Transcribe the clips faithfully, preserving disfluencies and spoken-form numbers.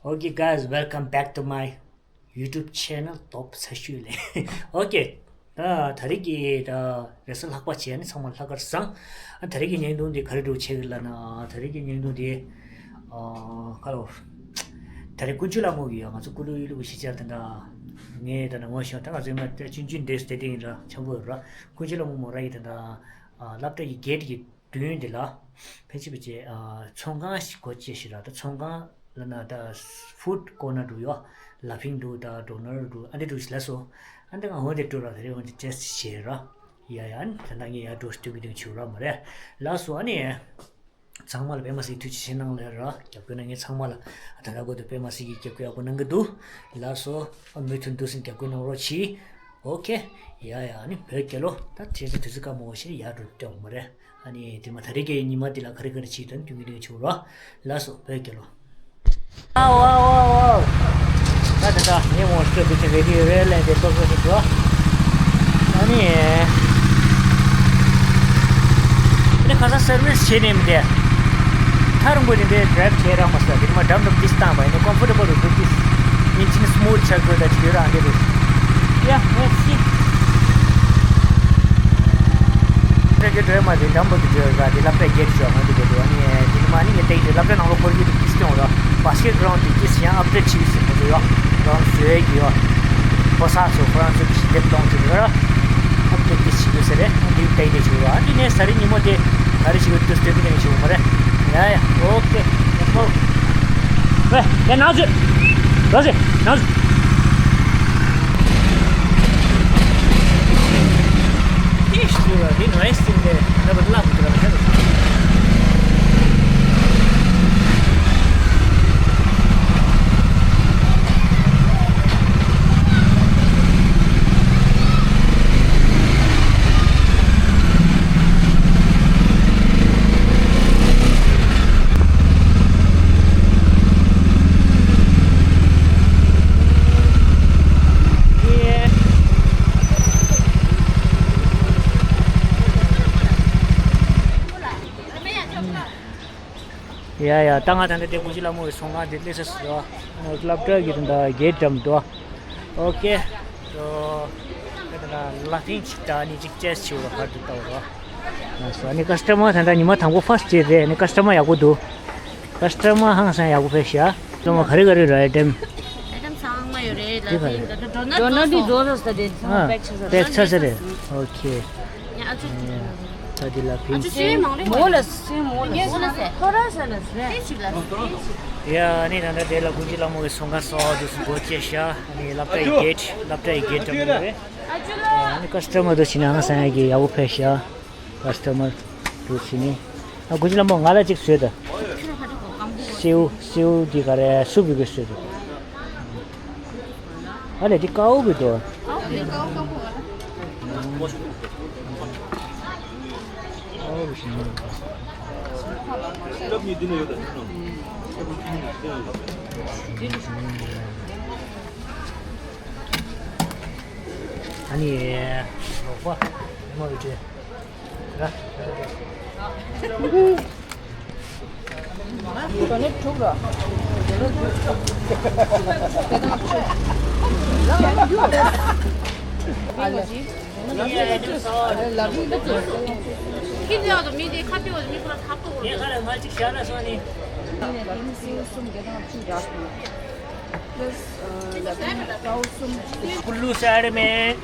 Okay, guys, welcome back to my YouTube channel, Top Sashu Le. Okay, ད་ད་རེས་ཀྱི་ད་རེས་གཟའ་ལྷག་པ་བྱས་ནས་ཚང་མ་ལྷག་དཀར་བཟང་། ཨ་ད་རེས་ཀྱི་བརྙན་ཐུང་འདི་ག་རེ་འདྲ་བྱེད་ཀྱི་ལབ་ན། ད་རེས་ཀྱི་བརྙན་ཐུང་འདི་ཨ་ཁ་ལོ། ད་རེས་ཀུན་སྤྱོད་ལྷ་མོ་གིས་ཡང་ང་ཚོ་ཀུ་ལུ་ཡུལ་ལུ་གི་གཞིས་ཆགས་དེ་འདྲ་ངས་ད་ནང་ངོ་ཤེས་ད་ང་ཚོའི་མ་ད་ཆུང་ཆུང་འདྲེས་དེ་དེ་ཡིན་ར་ཆང་བོ་ར། ཀུན་སྤྱོད་ལྷ་མོ་མོ་ར་ཡི་དེ་འདྲ་ཨ་སློབ་གྲྭ་ཡི་གེ་ཊི་གི་མདུན་དེ་ལ་ཕལ་ཆེར་ཕལ་ཆེར་ཨ་ཚོང་ཁང་ཞིག་སྒོ་ཕྱེ་ཞིག་ར། ད་ཚོང་ཁང་ལབ་ན་ད་ཧྥུཌ་ཀོར་ནར་འདུག་ཡོ། ལ་ཕིང་འདུག་ད་ཌོ་ནར་འདུག་ཨ་འདི་འདུག་ཞིག་ལ་སོ། ཨ་འདི་ང་འོ་དེ་འགྲོ་ར། ད་རེས་འོ་དེ་ཊེ་སི་ཊི་བྱེད་ར། ཡ་ཡ་ཨ་ནི་ད་ལྟ་ངས་ཡར་འགྲོ་སྟོན་གི་འདུག་བྱུང་ར་མ་རེད། ལགས་སོ། ཨ་ནི་ཚང་མ་ལ་པད་མ་སི་ཐུགས་རྗེ་ཆེ་གནང་ལེ་ར། རྒྱབ་སྐྱོར་གནང་མཁན་ཚང་མ་ལ་ད་ལྟ་བར་དུ་པད་མ་སི་གིས་རྒྱབ་སྐྱོར་ཡག་པོ་གནང་གི་འདུག་ལགས་སོ། ཨ་མུ་མཐུད་འདུག་སེ་རྒྱབ་སྐྱོར་གནང་རོགས་གྱིས། ཨོ་ཁེ། ཡ་ཡ་ཨ་ནི་བོད་རྒྱལ་ལོ། ད་དེ་ཚོ་དུས་ཚོད་སྐར་མ་འོ་ཤེས་ཡར་འགྲོ་སྟོན་མ་རེད། ཨ་ནི་དེ་མ་ད་རེས་ཀྱི་ཉི་མ་འདི་ལ་ག་རེ་ག་རེ་བྱེད་དོན་སྟོན་གི་འདུག་བྱུང་ར། ལགས་སོ་བོད་རྒྱལ་ལོ། ཨའོ་ཨའོ་ཨའོ་ཨའོ། ད་ད་ད་ངས་མོ་སྐྱོ་དུ་ཆེ་རེ་ཌི་རེ་ལེན་དེ་སོ་སོ་ཞིག་འགྲོ། ཨ་ནི། ཨ་ནི་ཁ་སང་སར་བིས་བྱས་ནས་མི་འདུག་ཐག་རིང་པོ་དེ་འདྲའི་ཌ་རའིབ་བྱས་རག་མ་སོང་། དེ་མ་འགྲམ་དུ་ཏིས་བཏང་བ་ཡིན་ན་ཀོམ་ཕོར་ཊེ་བལ་རུ་འདུག་ཏིས་ཨིན་ཇིན་སི་མུ་ཐི་ཆགས་དགོས་ད་ཅིག་ཡོད་ར། ཨ་འདི་རུ། ཡ་མེར་སི། ཁྱེད་ཀྱི་སྒྲོལ་མ་དེ་འགྲམ་པ་གི་སྒྲོལ་ར་དེ་སློབ་གྲྭའི་གེ་ཊི་ཞོག་ཧང་དུ་དེ་དུ་ཨ་ནི་དེ་ནི་མ་ནི་ངས་བལྟས་དེ་སློབ་གྲྭ་ནང་ལོགས་འཁོར་གྱི་དེ་ཀིས་སྐྱོང་ར། བ་སི་ཀེ་ཊི་གི་རའུན་ཌི་དེ་ཀིས་ཡང་ཨབ་ཌེ་ཊི་བྱེད་ཀྱི་ཟེར་གོ་དུ་ཡོ། རང་བཟོས་ཀྱི་ཡོ། ཕོ་གསར་ཚོ་ཁོ་རང་ཚོ་གིས་ཞིབ་འདེབས་གཏོང་ཐུབ་ར། ཨབ་ཌེ་ཊི་དེ་བྱེད་དགོས་ཟེར་རེད། ཨ་དེ་བལྟས་དེ་བྱེད་ར། ཨ་དེ་ནས་གཟའ་རིས་ཉིན་མོ་དེ་ག་རེ་བྱེད་དགོས་དུས་སྟོན་གི་ནས་བྱེད་དགོས་མ་རེད། ཡ་ཡ་ཨོ་ཁེ། ལེ་ནང་ཚུད། རོ་ཟེ་ནང་ཚུད། ཨིཤ་ཡོད་རེད་ནོ་ཨིཤ་ཏིང་དེ་ནི་བར་ལམ་དུ་ར་ཧེ་རོ། ཡ་ཡ་ད་ང་ད་ནི་དེ་ཀུན་སྤྱོད་ལྷ་མོ་གི་ཚོང་ཁང་དེ་སླེབས་ས་སོ། སློབ་གྲྭ་གི་དེ་འདྲ་གེ་ཊི་འགྲམ་དུ། ཨོ་ཁེ། ཨོ། ཁེ་ད་ལ་ལ་ཕིང་ཅིག་ད་ནི་ཅིག་ཅེས་ཆེ་བ་ཕར་དུ་ལྟ་བ་རོ། ལགས་སོ། ཨ་ནི་ཀ་སི་ཊ་མར་ད་ལྟ་ཉི་མ་དང་པོ་ཕར་སི་ཊི་རེད། ཨ་ནི་ཀ་སི་ཊ་མར་ཡག་པོ་འདུག་ཀ་སི་ཊ་མར་ཧང་སང་ཡག་པོ་ཕེབས་ཤག་ཀ་སི་ཊ་མར་ག་རེ་ག་རེ་རེད། ཨའི་ཊེམ། ཨའི་ཊེམ་ཚང་མ་ཡོད་རེད། ལ་ཕིང་ད་ད་ཌོ་ནཊ་ཌོ་ནཊ་དེ་ཌོ་ནཊ་ཟེར་དེ་ཚང་མ་ཨ་པེག་ཆགས་ས་པེག་ཆགས་ས་རེད། ཨོ་ཁེ། ཡ་ཨ་ཅོ། ད་འདི་ལ་ཕིན། ཨ་ཅོ་སེ་མང་རེད། མོ་ལ་སེ་མོ་ལ་སེ་ཐོ་ར་ས་ལ་སེ། ཡ་ཨ་ནི་ད་ལྟ་དེ་ལ་ཀུན་སྤྱོད་ལྷ་མོ་གི་ཚོང་ཁང་སོགས་དུ་སྒོ་ཕྱེ་ཤག་ཨ་ནི་སློབ་གྲྭའི་གེ་ཊི་སློབ་གྲྭའི་གེ་ཊི་འགྲམ་དུ་རེད། ཨ་ནི་ཀ་སི་ཊ་མར་དུ་ཕྱིན་ན་ཧང་སང་ཡག་གི་ཡག་པོ་ཕེབས་ཤག་ཀ་སི་ཊ་མར་དུ་ཕྱིན་ནས། ཨ་ཀུན་སྤྱོད་ལྷ་མོ་ང་ལ་གཅིག་བཟོས་ད། སེའུ་སེའུ་འདི་ག་རེ་སུབ་བི་གི་བཟོས་ད། ཨ་ལས་འདི་ཀའོ་བི་དོ། ཨ་ནི་རོགས་པ་མེ་མོ་རི་ཏྲེ། Kullu साइड में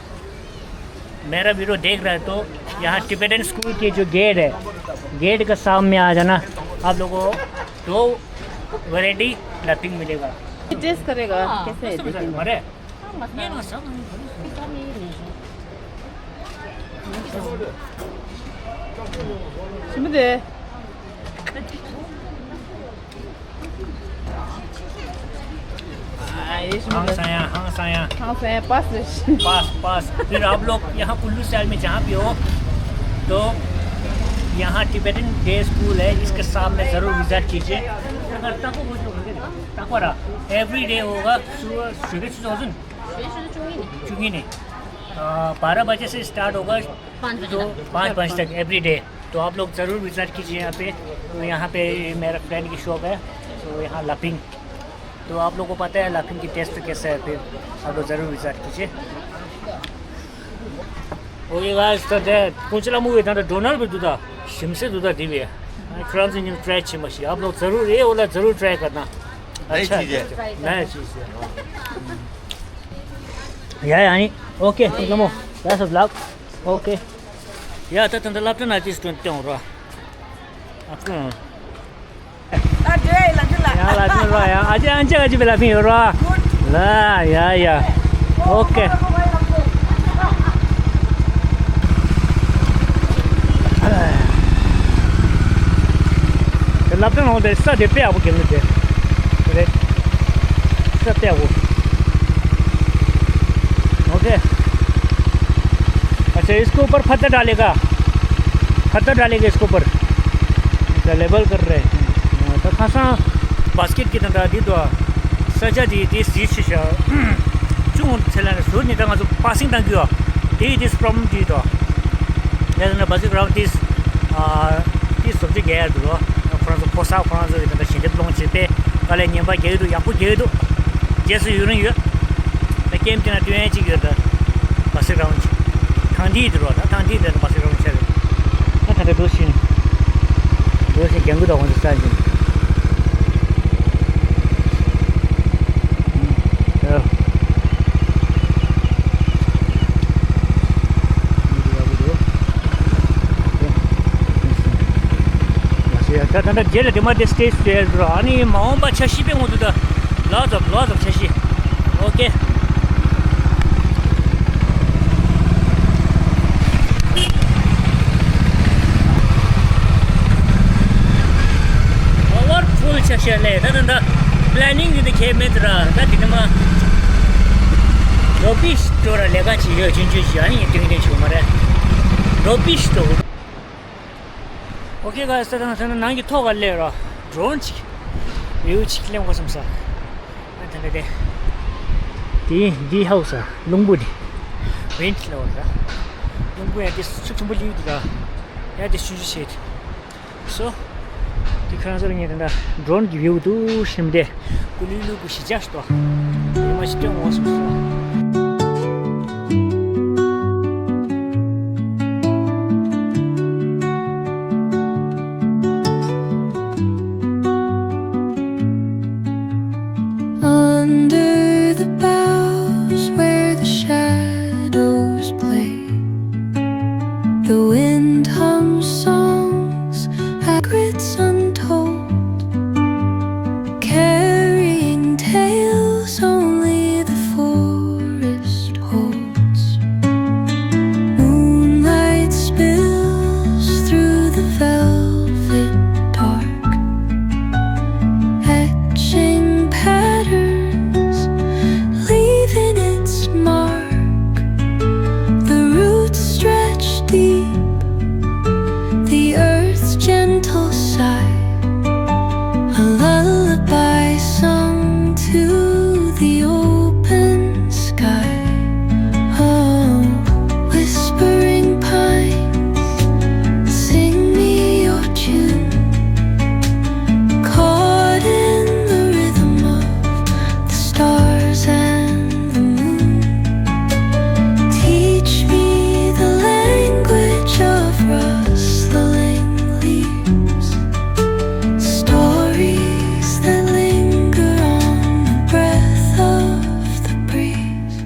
मेरा वीडियो देख रहे हैं तो यहाँ टिबेटन स्कूल के जो गेट है, गेट के सामने आ जाना। आप लोगों को दो वैरायटी लपिंग मिलेगा। टेस्ट करेगा। हाँ, कैसे है? अरे। हाँ, हाँ, साया, हाँ, साया। हाँ, साया, पास। पास, पास। फिर आप लोग यहाँ कुल्लू शहर में जहाँ भी हो, तो यहाँ टिबेटन डे स्कूल है, इसके सामने ज़रूर विजिट कीजिए। अगर तको हो तो, तको रहा, एवरी डे होगा, सुबह, सुबह से होगा। बारह बजे से स्टार्ट होगा। पाँच बजे तो तक। पाँच बजे तक एवरी डे। तो आप लोग ज़रूर विजिट कीजिए यहाँ पे। तो यहाँ पे मेरा फ्रेंड की शॉप है, तो यहाँ लपिंग। तो आप लोगों को पता है लाफिंग की टेस्ट कैसा है, फिर आप लोग ज़रूर विजिट कीजिए। ओके गाइस, तो दे कुछ ला मूवी था, डोनर भी दूधा, शिमसे दूधा दिवे। फ्रांस में ट्राई अच्छी मछली, आप लोग ज़रूर ये वाला ज़रूर ट्राई करना। नई अच्छा चीज़ है। नया चीज़ है। या, या, नहीं। ओके, नमो। Best of luck. ओके। या, तो तंदर लापटे ना चीज़ ट्वेंटी हो रहा। आपको ཡང་ལ་ཕྱིན་རོགས། ཡང་ཨ་ཅེ་ཨན་ཅེ་ཨ་ཅེ་བེ་ལ་ཕིན་ཡོད་རོགས། ལ་ཡ་ཡ། ཨོ་ཀེ། དེ་ལབ་དོན་འོང་དེ་ས་དེ་དཔེ་ཡག་པོ་གེ་མི་དེ་རེད། ས་དཔེ་ཡག་པོ། ཨོ་ཀེ། अच्छा, इसके ऊपर पत्थर डालेगा, पत्थर डालेगा इसके ऊपर। अच्छा, लेवल कर रहे हैं। ད་ཁ་སང་བ་སི་ཀེ་ཊི་གི་དང་འདྲ་འདི་དོ། ས་ཆ་འདི་དེ་གཟི་ཆེ་ཤག་ཅུང་ཚེ་ལ་ནས་ཟུར་ནས་ད་ང་ཚོ་པ་སིང་བཏང་གི་ཡོད། དེ་ཡི་དེ་པྲོབ་ལེམ་འདི་དོ། ཡ་ན་བ་སི་ཀེ་ཊི་གི་རའུན་ཌི་དེ་ཨ་དེ་བཟོ་བཅོས་རྒྱག་ཡ་འདུག་ལོ། ཁོ་རང་ཚོ་ཕོ་གསར་ཁོ་རང་ཚོ་གི་དང་འདྲ་ཞལ་འདེབས་སློང་བྱེད་པས་དཀའ་ལས་ངན་པ་རྒྱག་གི་འདུག་ཡག་པོ་རྒྱག་གི་འདུག་རྗེས་སུ་ཡུན་རིང་ཡོད། ད་ཀེམ་དེ་ན་སྟོན་ཡ་གཅིག་ཡོད་ད། བ་སི་རའུན་ཌི། ཐང་དེའི་དུ་རོ་ད་ཐང་དེའི་དུ་བ་སི་རའུན་ཌི་ཆ་རེད། ད་ད་ད་འགྲོ་ཤིན། འགྲོ་ཤིན་རྒྱང་གུ་དང་དབང་དུ་ས་ཞིན། ད་ད་ད་རྗེས་ལ་དེ་མ་དེ་སི་ཊེ་ཇི་དེ་ར། ཨ་ནི་མ་འོངས་པ་འཆར་གཞི་དཔེ་ངོ་དུ་ད། ལོ་ཙམ་ལོ་ཙམ་འཆར་གཞི། ཨོ་ཀེ། ཨོ་ཝར་ཕུལ་ཆ་ཤས་ལས་ད་ད་ད་པི་ལེ་ནིང་འདི་འདི་ཁྱད་མེད་ར། ད་འདི་ནི་མ་རོ་པི་སི་ཏོ་ར་ལས་ཀ་ཅིག་ཡོད་ཆུང་ཆུང་ཞིག་ཨ་ནི་ཡིན་དུས་འདི་ཆུང་མ་རེད། རོ་པི་སི་ཏོ། ཨོ་ཀེ་ག་ས་དང་ས་ནང་གི་ཐོག་ག་སླེབས་ར། ཌོ་རོན་ཅིག་བིའུ་ཅིག་ལེན་དགོས་བསམ་ས། ཨ་ད་ད་དེ། དེ་འདི་ཧའུ་ས་རླུང་བུ་འདི། ཝིན་ཌི་ལ་བར་ད། རླུང་བུ་ཡ་དེ་ཤུགས་ཆེན་པོ་སླེབས་འདུག་ད། ཡ་དེ་ཆུང་ཆུང་བྱས། སོ། དེ་ཁ་རང་ཚོར་ངས་དེ་འདྲ་ཌོ་རོན་གྱི་བིའུ་འདུག་ཤིམ་དེ། ཀུ་ལུ་ལུ་གུ་ཞི་ཅག་ཤི་ཏོ། ཡ་མ་ཤི་སྟོན་འོང་སོང་སོ། Under the boughs where the shadows play, the wind hums songs, secrets untold, carrying tales only the forest holds. Moonlight spills through the velvet dark, etching patterns, leaving its mark. The roots stretch deep, the earth's gentle sigh, a lullaby sung to the open sky. Oh, whispering pines, sing me your tune, caught in the rhythm of the stars and the moon. Teach me the language of rustling leaves, stories that linger on the breath of the breeze.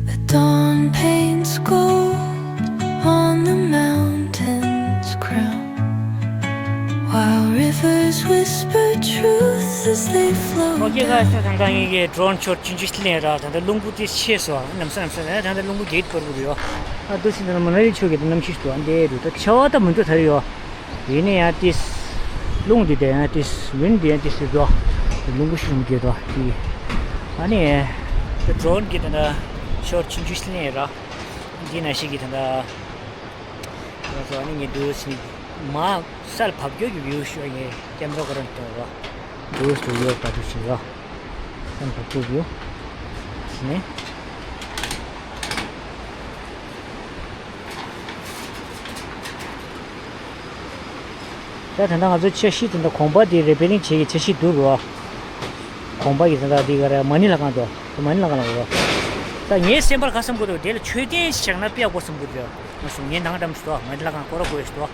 The dawn paints gold on the mountain's crown, while rivers whisper truth as they flow. ཨོ་ཀེ་ག་ས་ད་ད་ངེད་ཀྱི་ཌོ་རོན་ཤོཊ་ཆུང་ཆུང་ཞིག་ལེན་ར། ད་ད་རླུང་བུ་དེ་ཆེ་སོང་། ནམ་ས་ནམ་ས་ད་ད་རླུང་བུ་རྒྱས་པར་བུ་ཡོད། ཨ་ཏོ་ཤིན་ད་མ་ན་ལི་ཕྱོགས་ཀྱི་གནམ་གཤིས་སུ་ཨ་འདྲ་རུ་ད་ཆར་པ་ད་མི་འདུག་ད་རེ་ཡོད། དེ་ནས་ཡང་ཏིས་རླུང་འདི་དེ་ཡང་ཏིས་ཝིན་འདི་ཡང་ཏིས་སི་འགྲོ། རླུང་བུ་ཤུགས་ཆེན་པོ་རྒྱས་འགྲོ་དེ། ཨ་ནི་ད་ཌོ་རོན་གྱི་ད་ན་ཤོཊ་ཆུང་ཆུང་ཞིག་ལེན་ར། འདི་ན་ཞིག་གི་ད་ན་ང་ཚོ་ཨ་ནི་ངས་འདུག་ཟིན་མ་སལ་བབ་རྒྱུ་གི་བིའུ་ཤོ་ངས་ཀེམ་ར་ཁོ་རང་སྟོན་ར། འདུག་སྟོན་ཡོད་པ་འདུག་ཞིག་ར། ཨ་ནི་བཀུག་ཡོད། ནས། ད་ད་ལྟ་ང་ཚོ་འཆར་གཞི་དེ་འདྲ་གོམ་པ་དེ་རི་པེ་རིང་བྱེད་ཀྱི་འཆར་གཞི་འདུག་རོ། གོམ་པ་གི་ད་ལྟ་དེ་ག་རེ་མ་ཎི་ལྷ་ཁང་དུ། མ་ཎི་ལྷ་ཁང་ལ་རོ། ད་ངའི་སེམས་པར་ཁ་བསམ་གོ་དུ་དེ་ལ་མཆོད་རྟེན་བཞག་ན་དཔེ་ཡག་པོ་བསམ་གོ་དུ། ང་སོང་ངའི་ནང་འགྲམ་ཞིག་ཏུ་མ་ཎི་ལྷ་ཁང་སྐོར་ར་དགོས་ཞིག་ཏུ།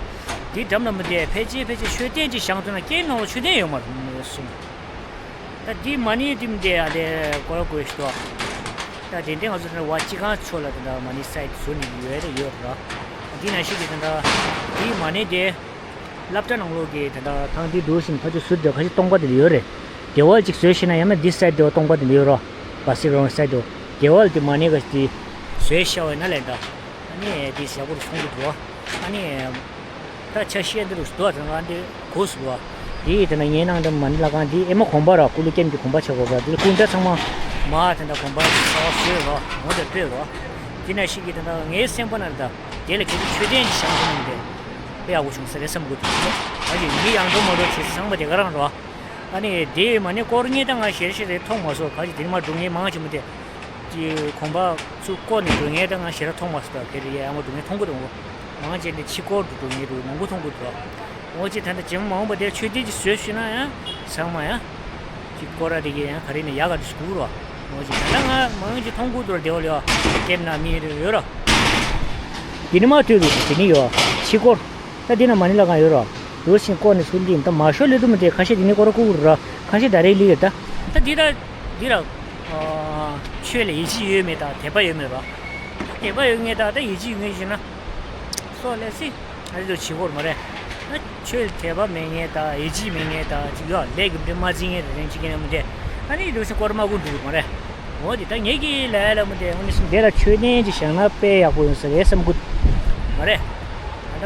དེ་འགྲམ་ལ་མི་བསྡད་ཕལ་ཆེར་ཕལ་ཆེར་མཆོད་རྟེན་ཅིག་བཞག་ཐུབ་ན་རྐྱེན་ནང་ལ་མཆོད་རྟེན་ཡོད་མ་རེད་སོང་། ད་འདི་མ་ཎི་འདི་མི་འདི་ཨ་ལས་སྐོར་དགོས་ཤི་ཏོ། ད་དེ་འདྲའི་ང་ཚོ་ད་བ་སྤྱི་ཁང་ཕྱོགས་ལ་ད་མ་ཎི་སའི་བཟོ་ནི་ཡོད་རེད་ཡོད་རེད། འདི་ན་ཤི་གི་ད་འདི་མ་ཎི་དེ་སློབ་གྲྭ་ནང་ལོགས་ཀྱི་ད་ད་ཐང་འདི་འདུག་ཞིང་ཕ་ཆུ་ཟུར་དེ་ཁ་ཤས་སྟོང་པ་དེ་ཡོད་རེད། དེ་བ་ཅིག་བཟོས་ཤེ་ན་ཡང་ན་འདི་སའི་དེ་བ་སྟོང་པ་དེ་ཡོད་རོ། བ་སི་རོང་སའི་དེ་བ་དེ་བ་དེ་མ་ཎི་ག་ཞིག་བཟོས་ཤ་བས་ན་ལས་ད། ཨ་ནི་དེ་ཞག་པོ་རུ་སོང་གི་འདུག་ཨ་ནི། ད་ཆ་ཤས་འདི་རུ་སྡོད་དང་ང་འདི་གོ་སུ་བ། དེ་ཡིས་དེ་ན་ངའི་ནང་དུ་མ་ཎི་ལྷ་ཁང་འདི་ཨེ་མ་གོམ་པ་ར་ཀུ་ལུ་ཀེམ་གྱི་གོམ་པ་ཆགས་གོ་ར་འདི་ཀུན་ཏ་ཚང་མ་མ་དེ་འདྲ་གོམ་པ་ཚ་བ་བཟོས་རོ་ངོ་དེ་སྤྲོད་རོ། དེ་ན་ཞིག་གིས་དེ་འདྲ་ངའི་སེམས་པ་ན་རེད་ད། དེ་ལ་ཁྱེད་ཚོ་མཆོད་རྟེན་གྱི་བཞེངས་སོང་ནི་དེ་དཔེ་ཡག་པོ་བྱུང་ས་རེད་བསམ་གི་འདུག་ཨ་ཅེ་མི་ཡང་འགྲོ་མ་འགྲོ་བྱེད་ཚང་མ་དེ་ག་རང་རོ། ཨ་ནི་དེ་མ་ཎི་སྐོར་ངེས་ད་ང་ཞེར་ཞེ་རེ་མཐོང་མ་སོང་ག་ཅི་དེ་མ་འགྲོ་ངེས་མང་ཆེ་མོ་དེ། ཀྱི་གོམ་པ་ཚུར་བསྐོར་ནས་འགྲོ་ངེས་ད་ང་ཞེ་ར་མཐོང་མ་སོང་ད་ཁེ་རེ་ཡ་ཡ་མ་འགྲོ་ངེས་མཐོང་གི་འདུག་མང་ཆེ་འདི་ཕྱི་སྐོར་དུ་འགྲོ་ངེས་འདུག་མང་པོ་མཐོང་གི་འདུག་འོ་ཅེ་ད་ལྟ་ཇེ་མང་མང་པ་དེ་ཆོས་སྡེ་ཅིག་བཟོས་ཞུས་ན་ཡང་ཚང་མ་ཡང་ཅིག་སྐོར་ར་དེ་གི་ཡང་ག་རེ་ནས་ཡག་ག་འདུག་སྐུར་རོ། འོ་ཅེ་ད་ལྟ་ང་མང་ཆེ་མཐོང་གི་འདུག་ར་དེ་བ་ལ་ཡ་ཀེམ་ན་མི་རེ་ཡོད་ར། དེ་ནི་མ་ཐོས་འདུག་དེ་ནི་ཡོད་ཕྱི་སྐོར། ད་འདི་ན་མ་ཎི་ལྷ་ཁང་ཡོད་རོ། རུ་ཤིང་བསྐོར་ནས་ཚུར་འདི་ད་མ་ཤོར་ལེ་དུ་མི་དེ་ཁ་ཤས་འདི་ནི་སྐོར་ར་ཀུ་རུ་ར་ཁ་ཤས་ད་རེས་ལི་ཡོད་ད། ད་འདི་ད་འདི་ར། ཆོས་ལ་ཡིད་ཆེས་ཡོད་མེད་དང་དད་པ་ཡོད་མེད་རོ། དད་པ་ཡོད་ངེས་དང་ད་ཡིད་ཆེས་ཡོད་ངེས་ཞེ་ན། སོ་ལེ་སི། ཨ་རི་དུ་བྱེད་སྐོར་མ་རེད། ད་ཆོས་དད་པ་མེད་ངེས་དང་ཡིད་ཆེས་མེད་ངེས་དང་ཅིག་ཡོད་ལས་ཀྱི་འདི་མ་བརྩི་ངེས་རེ་རེ་ཅིག་ཡིན་ན་མི་འདྲ། ཨ་ནི་རུ་ཤིང་སྐོར་མ་དགོས་འདུག་མ་རེད། འོ་དེ་ད་ངེད་ཀྱི་ལས་ལ་མི་དེ་ངོ་ནི་སུ་འདི་ལ་མཆོད་རྟེན་ཅིག་བཞེངས་ན་དཔེ་ཡག་པོ་ཡོང་ས་རེད་བསམ་གི་མ་རེད། ད་ལྟ་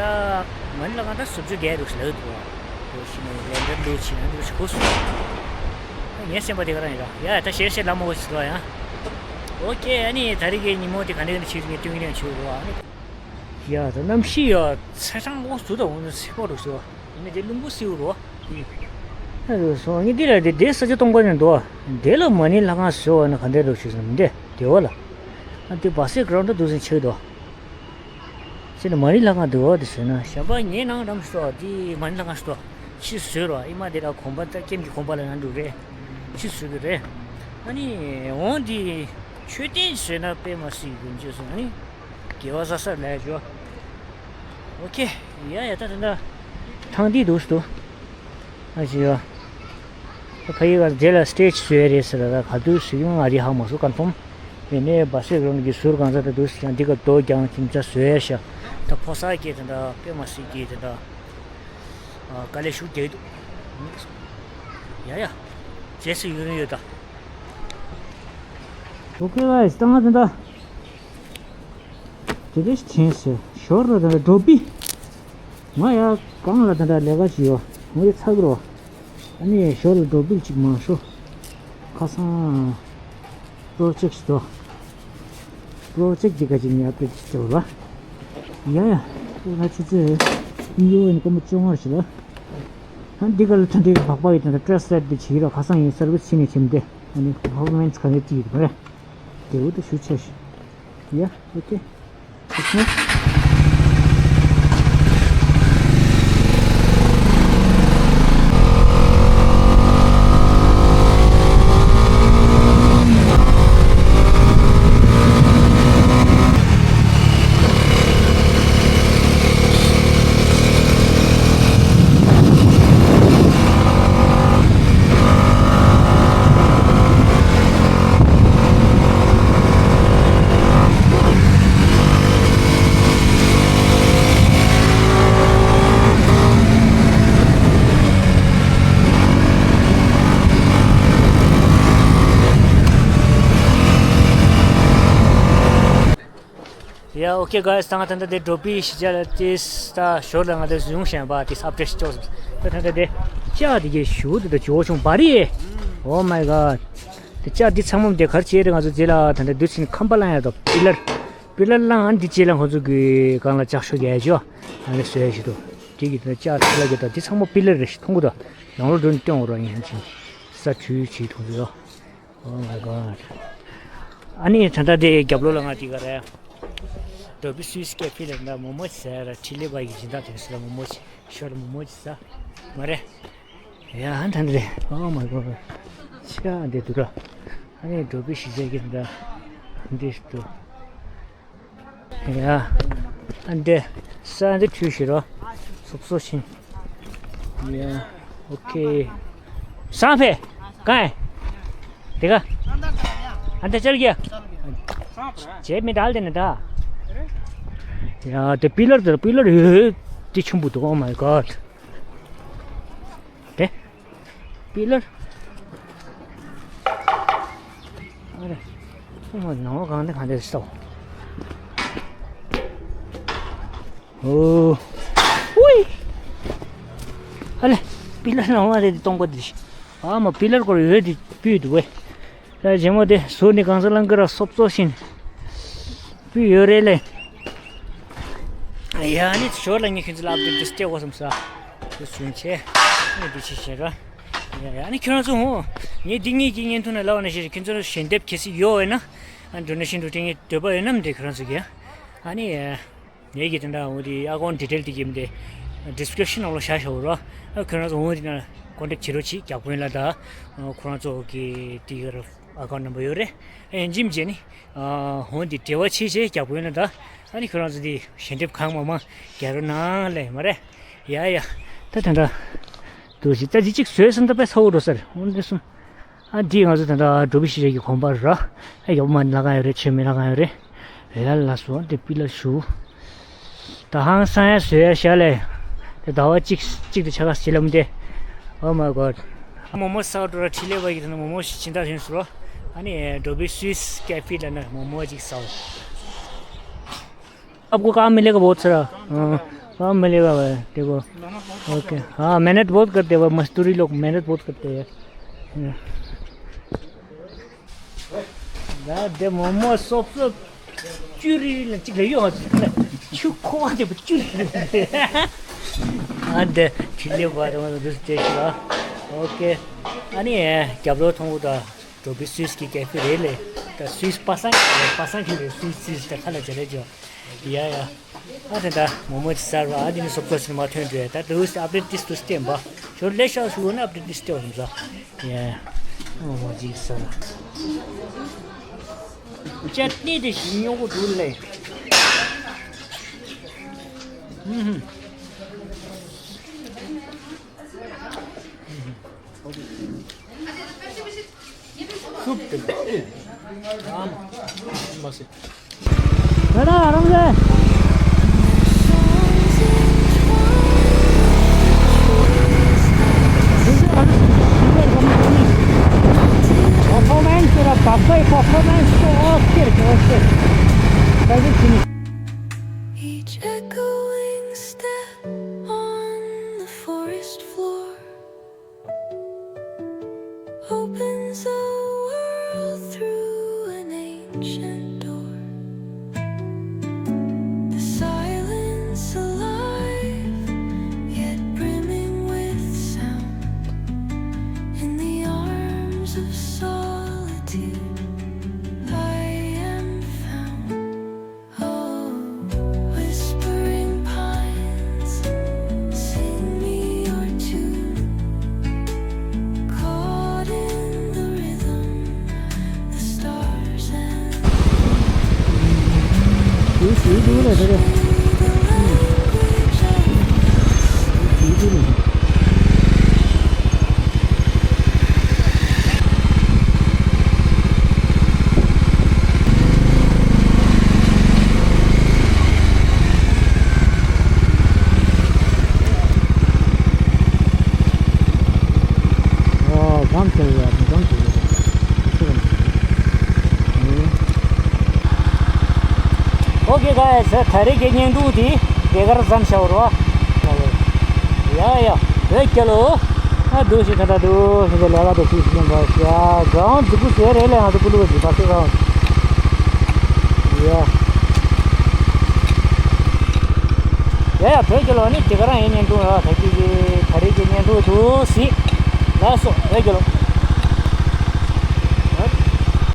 མ་ཎི་ལྷ་ཁང་ད་སུབ་ཆུ་རྒྱལ་རུ་ལགས་འདུག་འདུག་ཤི་ནས་ལས་འདྲ་འདུག་ཕྱིན་ན་འདུག་ཤི་གོ་སོང་། ངའི་སེམས་པ་དེ་ག་རང་ཡིན་ར་ཡ་ད་ཞེ་ཞེ་ལ་མོ་གོ་ཤི་ལ་ཡང་། ཨོ་ཀེ་ཨ་ནི་ད་རེས་ཀྱི་ཉིན་མོ་དེ་ག་འདྲ་ག་འདྲ་བྱེད་ངས་སྟོན་གི་རེད་ཆུ་རུ་ཨ་ནི། ཡ་ད་གནམ་གཤིས་ཡ་ཚ་གྲང་འོ་སུ་ད་འོ་ན་སེ་པོ་རུ་སོ། ཡིན་ན་དེ་རླུང་བུ་སེའུ་རོ། ཨ་རུ་སོང་ངས་འདི་ལ་དེ་དེ་ས་ཆ་སྟོང་པ་ནས་འདུག་དེ་ལ་མ་ཎི་ལྷ་ཁང་བཟོས་བ་ན་ག་འདྲ་རོ་ཞུས་སོང་འདི་དེ་བ་ལ། ཨ་དེ་བ་སེ་གྲོང་ད་འདུག་སེ་ཆེ་འདུག་ཅེ་ན་མ་ཎི་ལྷ་ཁང་འདུག་བ་དེ་བཟོས་ན་ཞབས་པ་ངའི་ནང་འགྲམ་སོ་དེ་མ་ཎི་ལྷ་ཁང་སོ། ཕྱི་བཟོས་རོ་ཨི་མ་དེ་ལ་གོམ་པ་ད་ཀེམ་གྱི་གོམ་པ་ལ་ཡང་འདུག་རེད། ཕྱི་བཟོས་གི་རེད། ཨ་ནི་འོང་དེ་མཆོད་རྟེན་བཟོས་ན་དཔེ་མ་སྲིད་ཡོད་འཇོག་སོང་ཨ་ནི། དགེ་བ་བསགས་ས་ལས་ཞོ། ཨོ་ཁེ། ཡ་ཡ་ད་ད་ད། ཐང་འདི་འདུག་སུ་འདུག་ཨ་ཅི་ཡ། ད་ཕ་ཡི་ག་རྗེས་ལ་སི་ཊེ་ཇི་བཟོས་རེད་ཟེར་ལ་ད་ག་དུས་སུ་ཡོང་ང་རི་ཧ་མ་སུ་ཀོན་ཕོམ། ཡིན་ནའི་བ་སེ་རོན་གྱི་ཟུར་གང་ས་ད་འདུག་སུ་ཡང་འདི་ག་རྡོ་རྒྱང་ཁྱིམ་ཚ་བཟོས་ཤ། ད་ཕོ་གསར་སྐྱེས་ད་ད་དཔེ་མ་སྲིད་ཀྱི་ད་ད། དཀའ་ལས་ཤུགས་རྒྱག་འདུག་ཡ་ཡ། རྗེས་སུ་ཡོང་ཡོད་ད། ཨོ་ཁེ་ག་ཡི་སྟངས་ད་ད། དེ་འདྲ་ཞིག་དྲན་སོང་ཞོར་ལ་ད་འགྲོ་པི། ང་ཡ་གང་ལ་ད་ལྟ་ལས་ཀ་ཞིག་ཡོད་ངོ་ཡ་ཚ་གི་རོ། ཨ་ནི་ཞོར་ལ་འགྲོ་པི་ཅིག་མང་ཤོ། ཁ་སང་པྲོ་ཇེག་ཞིག་དོ། པྲོ་ཇེག་འདི་ག་ཅིག་ངས་ཨབ་ཌེཊ་ཞིག་བྱེད་བ། ཡ་ཡ། ང་ཆུ་ཚོད་ཡོ་ཨེན་ཀོ་མ་བཅོ་ལྔ་ཞིག་ལ། ཨ་འདི་ག་ལ་ད་འདི་བག་པ་ཡི་ད་ལྟ་ཊེ་སི་ཊི་རའེད་འདི་བྱེད་ཀྱི་རོ་ཁ་སང་ཡིན་སར་བི་སི་བྱེད་ནས་བྱེད་མི་དེ། ཨ་ནི་ཕར་ཕོར་མེན་སི་ག་རེ་ཅིག་ཡོད་པ་རེད། དེ་འུ་ད་ཞུ་ཆ་ཞིག Yeah, okay. It's not. Yeah, okay guys, ད་ང་ད་ལྟ་དེ་འགྲོ་པའི་གཞིས་ཆགས་ལ་ཏིས་ད་ཞོར་ལ་ང་དེ་བཟུང་བཞིན་པ་ཏིས་ཨབ་ཌེཊ་ཅོག་ད་ད་ལྟ་དེ་ལྕགས་དེ་གའི་ཞུ་དེ་ད་ཇོ་ཆུང་བ་རི། Oh my god. དེ་ལྕགས་འདི་ཚང་མ་དེ་གར་བྱས་རེད་ང་ཚོ་རྗེས་ལ་ད་ལྟ་དུས་ཚིན་ཁམས་པ་ལ་ཡང་ད་པི་ལར་པི་ལར་ལའང་འདི་རྗེས་ལ་ཁོ་ཚོ་གི་སྒང་ལ་ལྕགས་ཤོག་རྒྱག་ཡ་ཅོ་ཨ་ནི་བཟོས་ཡ་ཞིག་འདུག་དེ་གི་ད་ལྕགས་ཐ་ལ་གི་ད་འདི་ཚང་མ་པི་ལར་རེད་ཤི་མཐོང་གི་འདུག་ནང་ལོགས་འགྲོ་ནས་སྟོན་འོ་ར་ཡིན་ཧམ་ཅིང་ས་འཁྲུལ་བྱེད་མཐོང་གི་འདུག Oh my god. ཨ་ནི་ད་ལྟ་དེ་རྒྱབ་ལོགས་ལ་ང་དེ་ག་རེད། འགྲོ་བི་སུས་ཀེ་ཕི་ལ་ད་མོག་མོག་ཅིག་ཟ་ཡ་ར། འཕྲིན་ལས་པ་ཡི་སྦྱིན་བདག་དེ་ཚོ་ལ་མོག་མོག་ཅིག་ཤོར་ལ་མོག་མོག་ཅིག་ཟ། མ་རེད། ཡ་ཧན་ཐན་རེད། Oh my god. ཆ་འདི་འདུག་ར། ཨ་ནི་འགྲོ་བི་ཞིག་བྱས་ཀྱི་འདྲ། འདི་འདུག་ཡ། ཨ་འདི་ས་འདི་འཁྲུས་ཤིག་རོ། སོབ་སོབ་ཕྱིན། ཡ། ཨོ་ཁེ། སང་ཕེ། གང་། དེ་ག་ཨ་འདི་ཅར་གྱི། ཇེ་མི་ཌལ་དེ་ནི་ད། ཡ་དེ་པི་ལར་དེ་པི་ལར་ཡོད། དེ་ཆུན་པོ་འདུག Oh my god. དེ། པི་ལར། ཨ་རེ། ཁོ་མོ་ནང་གང་དེ་གང་དེ་སོ། ཨོ། ཝི། ཨ་ལེ། པི་ལར་ནང་ལ་རེད་དེ་སྟོང་པ་དེ། ཨ་མ་པི་ལར་སྐོར་ཡོད་དེ་སྤུས་འདུག་བས། ད་རྗེ་མོ་དེ་ཟུར་ནས་གང་ས་ལང་ཀི་ར་སོབ་སོབ་བཞིན། སྤུས་ཡོད་རེད་ལེ། ཡ་ནི་ཞོར་ལ་ངས་ཁྱོད་ཚོ་ལ་ཨབ་ཌེཊ་དེ་སྤྲད་དགོས་བསམ་ས། དེ་བཟུང་བྱས། ངས་འདི་ཕྱི་བཞིན་ར། ཡ་ཡ་ནི་ཁྱོད་རང་ཚོ་ཧོ། ངས་འདི་གཉིས་ཀྱི་བརྙན་ཐུང་ནང་ལབ་པ་ནང་བཞིན་ཁྱོད་ཚོ་ཞལ་འདེབས་གལ་སྲིད་ཡོད་པ་ཡིན་ན། ཨ་ཌོ་ནེ་ཤན་འགྲོ་སྤྲད་མཁན་འདོད་པ་ཡོད་ན་མི་འདྲ་ཁྱོད་རང་ཚོ་གིས། ཨ་ནི། ངེད་ཀྱི་དེ་འདྲ་འོ་དེ་ཨ་ཀའུན་ཊི་ཌི་ཊེལ་དེ་གི་མི་དེ་ཌི་སི་ཀི་རིབ་ཤན་ནང་ལོགས་བཞག་བཞག་རོགས། ཨ་ཁྱོད་རང་ཚོ་འོ་དེ་ན་ཀོན་ཊེག་བྱེད་རོགས་གྱིས། རྒྱག་དཔོན་ལ་ད་ཁོ་རང་ཚོ་གི་དེ་གི་ཨ་ཀའུན་ཊི་ནམ་བར་ཡོད་རེད། ཨ་ཡིན་གཅིག་མིན་གཅིག་ནི་འོ་དེ་འབྲེལ་བ་བྱེད་བྱེད་རྒྱག་དཔོན་ལ་ད། ཨ་ནི་ཁྱོད་རང་ཚོ་དེ་ཞལ་འདེབས་གང་མང་མང་རྒྱག་རོགས་གནང་ལེ་མ་རེད། ཡ་ཡ། ད་དེ་འདྲ་འདུག་ཞིག་ད་ཅི་གཅིག་བཟོས་སོང་། ད་དཔེ་ཚ་བོ་འགྲོ་ས་རེད། འོ་འདི་གསུམ། ཨ་འདི་ང་ཚོ་ད་ལྟ་འགྲོ་བི་ཤི་རེ་གི་གོམ་པ་ར། ཨ་ཡག་པོ་མ་ལ་གང་ཡོད་རེད། ཆོས་མེད་ལ་གང་ཡོད་རེད། ཡ་ལ་སོ་དེ་པི་ལ་ཞུ། ད་ཧང་སང་ཡ་བཟོས་ཡ་ཤ་ལས། དེ་ཟླ་བ་གཅིག་གཅིག་ཏུ་ཆ་ག་སི་ལམ་དེ། Oh my god. མོག་མོག་ཟ་འགྲོ་ར། འཕྲིན་ལས་པ་ཡི་དེ་ན་མོག་མོག་ཞིག་སྦྱིན་བདག་བྱིན་སོ། ཨ་ནི་འགྲོ་བི་སུས་ཀེ་ཕི་ལ་ན་མོག་མོག་ཅིག་ཟའོ། आपको काम मिलेगा बहुत सारा। हाँ, काम मिलेगा भाई, देखो। ओके। हाँ, मेहनत बहुत करते हैं भाई, मजदूरी लोग मेहनत बहुत करते हैं। ཡ་དེ་མོག་མོག་སོབ་སོབ་བཅུ་རེ་ལ་གཅིག་ལ་ཡོད་ཆུ་ཁོག་དེ་བཅུ་རེ། ཨ་འདི་ཁྲི་ལེ་བ་རང་འདུག་སྟེ་ཤི་ལ། ཨོ་ཁེ། ཨ་ནི་རྒྱབ་ལོགས་མཐོང་གོ་ད། འགྲོ་བི་སུས་ཀྱི་ཀེ་ཕི་རེད་ལེ། ད་སུས་པ་སངས་པ་སངས་ཁྱེར་རེད། སུས་སུས་ད་ཁ་ལ་ཇ་རེ་ཇོ། ཡ་ཡ། ཨ་དེ་ད་མོག་མོག་ཅིག་ཟ་ར། ཨ་དེ་ནི་སོབ་སོབ་ཕྱིན་མ་ཐོན་འགྲོ་ཡ། ད་འདུག་སེ་ཨབ་ཌེཊ་ཏིས་ཏུ་སྟེ་འབའ། ཞོར་ལས་ཤག་ཞུ་ན་ཨབ་ཌེཊ་ཏིས་སྟེ་འོང་ས། ཡ་ཡ། མོག་མོག་ཅིག་ཟ་ར། ཅ་ཊི་ནི་དེ་ཞིམ་ཉོ་གོ་འདུག་ལེ། ཧུམ་ཧུམ། ཤུབ་ཏེ། ཨ་མ། མ་སི། ད་ད་རང་ལས། Performance, performance, okay, okay. That's it, finish. Each echoing step on the forest floor opens a world through an ancient door. The silence alive, yet brimming with sound. In the arms of solitude, I am found. Oh, whispering pines, sing me your tune. Caught in the rhythm, the stars and the language of Okay guys, ད་རེས་ཀྱི་བརྙན་ཐུང་འདི་དེ་གར་མཚམས་བཞག་རོགས། ཡ་ཡ། བོད་རྒྱལ་ལོ། ཨ་འདུག་ཞིག་ད་ལྟ་འདུག་ཞིག་ལས་ཀ་དེ་ཞིག་ཞིག་ཡིན་པ་ཡ། གང་འཛུགས་སྐུ་ཟེར་རེད་ལས་ང་ཚོ་ཀུ་ལུ་གི་འཛུགས་པ་སུ་རང་། ཡ་ཡ་ཡ། བོད་རྒྱལ་ལོ། ནི་དེ་ག་རང་ཡིན། བརྙན་ཐུང་ར་ད་ཀྱི་གི་ད་རེས་ཀྱི་བརྙན་ཐུང་འདུག་ཟིག་ལགས་སོ། བོད་རྒྱལ་ལོ།